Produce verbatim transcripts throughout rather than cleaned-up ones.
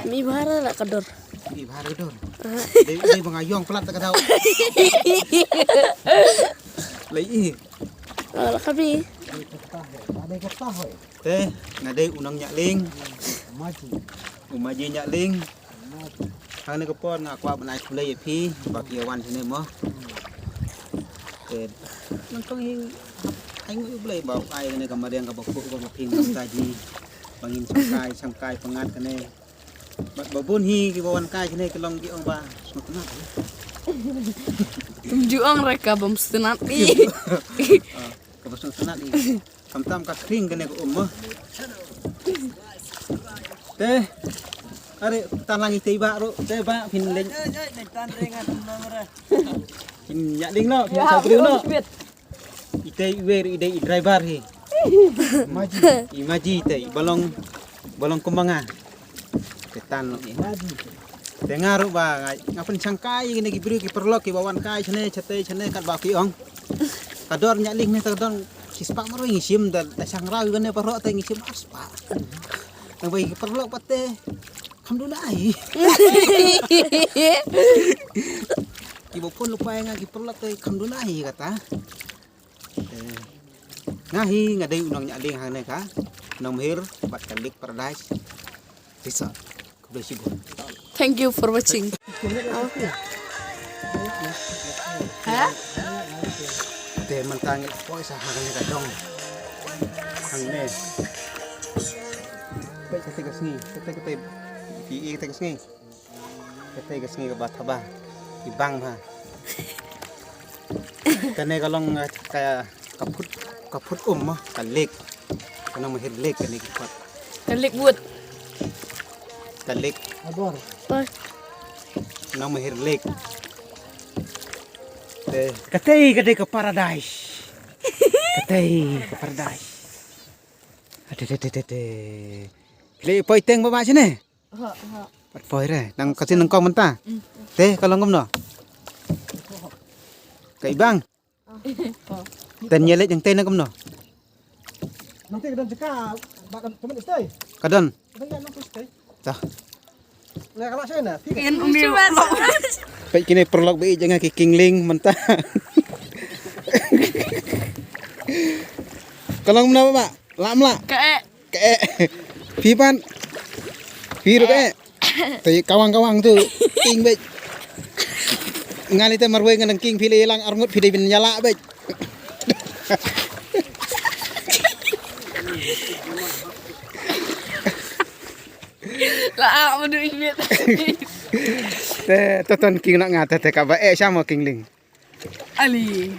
Mi bhara la ka dor. Mi bhara ka dor. Dei, dei ba nga ïong palat ka daw. Lai i. Oh, la ka bi. Dei ka tah hoi. Te, nga dei u nong Nyakling. Maji. U Maji Nyakling. Hangne ka por nga kwah ban ai khublei ïa phi ba phi wan hangne mo. Te, nangkong hi ai nguh ïa U Blei ba u ai kane ka mariang kaba khuh kaba phi mynta ji. Ba ngin shangkai, shangkai pyngngad kane. Ba, ba bun hi kiba wan kai kane ki long ki ong ba sngewtynnat. Ym ju ong re ka bym sngewtynnat i. Ah, kaba sngewtynnat i. Khamtam ka khring kane ka um mo. Te. Are, tan lang itei ba ruh. Te ba phin leng. Phin ïa ding lo, phin sa briew lo. Itei iwei ruh i dei i driver hi. Maji. I Maji itei, ba long, ba long kumba nga. Te tan lo i. Maji. Te nga ruh ba nga, nga pynshangkai ïa kine ki briew ki paralok kiba wan kai shane, shatei shane katba ki ong. Ka dor Nyakling ne ka dor shispah marwei ngi shim da, da shang raw ïa kane paralok te ngi shim arspah. Tang ba ki paralok pat te kham duna hi. Kiba phone lypa ïa nga ki paralok te kham duna hi kata. Eh, nga hi nga dei u nong Nyakling hangne ka Nongmihir bad ka Lake Paradise Resort. Khublei shibun. Thank you for watching. Ha? Te mynta ngi poi sa hangne ka dong. Hangne. Peit katei ka sngi, katei, katei. Phi i katei ka sngi. Katei ka sngi kaba thaba. Ki bang bha. Kane ka long, eh, ka, ka phut, ka phut um mo, ka lake. Ka Nongmihir Lake kane ka kot. Ka lake wood. Ka lake. Abor. Oi. Nongmihir Lake. Te, katei, katei ka paradise. Katei ka paradise. Ate, te, te, te, te. Phi leh poi teng ba ba shane? Ha, ha. Pat poi re. Nang katin nang kong mynta. Mm. Te, ka long kumno? Ka i bang. Ten ïa leit nang te nang kumno? Nang te ka don jaka, ba ka don temen stay. Ka don. Ka don nang stay. Tah. Peit kine paralok ba ïeit jong nga ki kingling mynta. Ka long kumno ba? Lah em lah? Ka eh. Ka eh. Phi pat. Phi ruh ka eh. Te kawang kawang tu. King beit. Nga lei te marwei nga dang king phi lei lang arngut phi dei ban ïalah beit. La ah madu imit. Te, te ton king na nga te, te kaba eh sha mo kingling. Ali.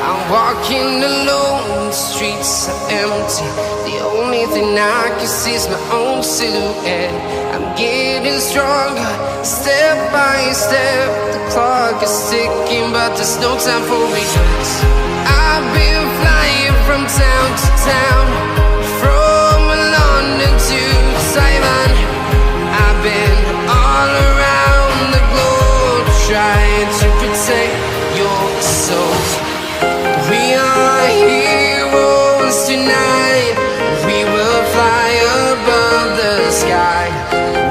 I'm walking alone, the streets are empty. The only thing I can see is my own silhouette. I'm getting stronger, step by step. The clock is ticking, but there's no time for regrets. I've been flying from town to town, from London to Taiwan. I've been all around the globe trying to protect your soul. We are heroes tonight. We will fly above the sky.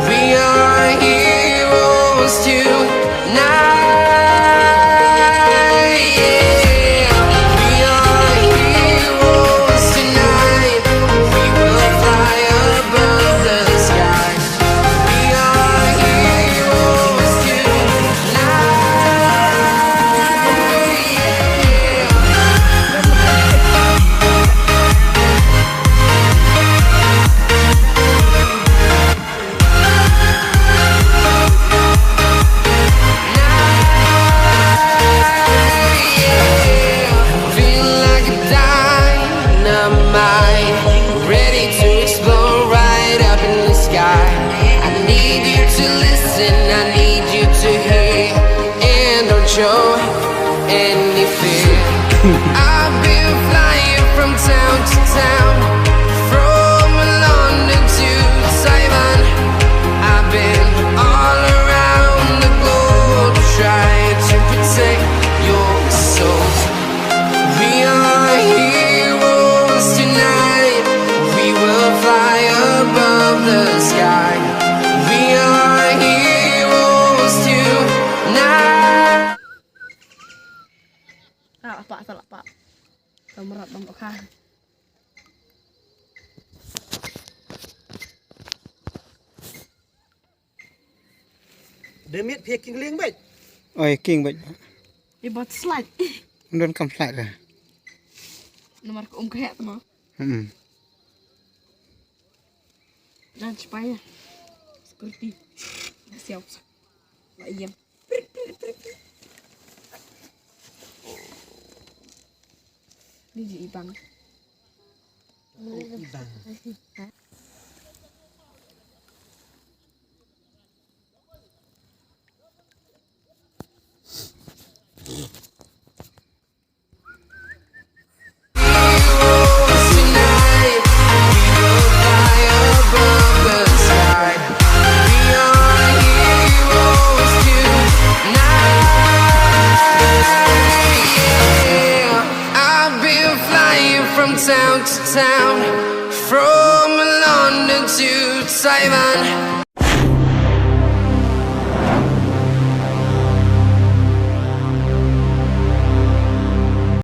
We are heroes tonight. Yeah. We are heroes tonight. We will fly above the sky. We are heroes tonight. Feel like a dynamite, ready to explode right up in the sky. I need you to listen, I need you to hear, and don't show any fear. I've been flying from town to town, from London to Taiwan. Demit phe king ling bek. Oi, king bek. Ibat slide. Don kam slide lah. Nomor ke um ke hek mo. Hmm. Dan supaya security. Siap. Lah iya. Ni je ibang. Ibang. I've been flying from town to town, from London to Taiwan.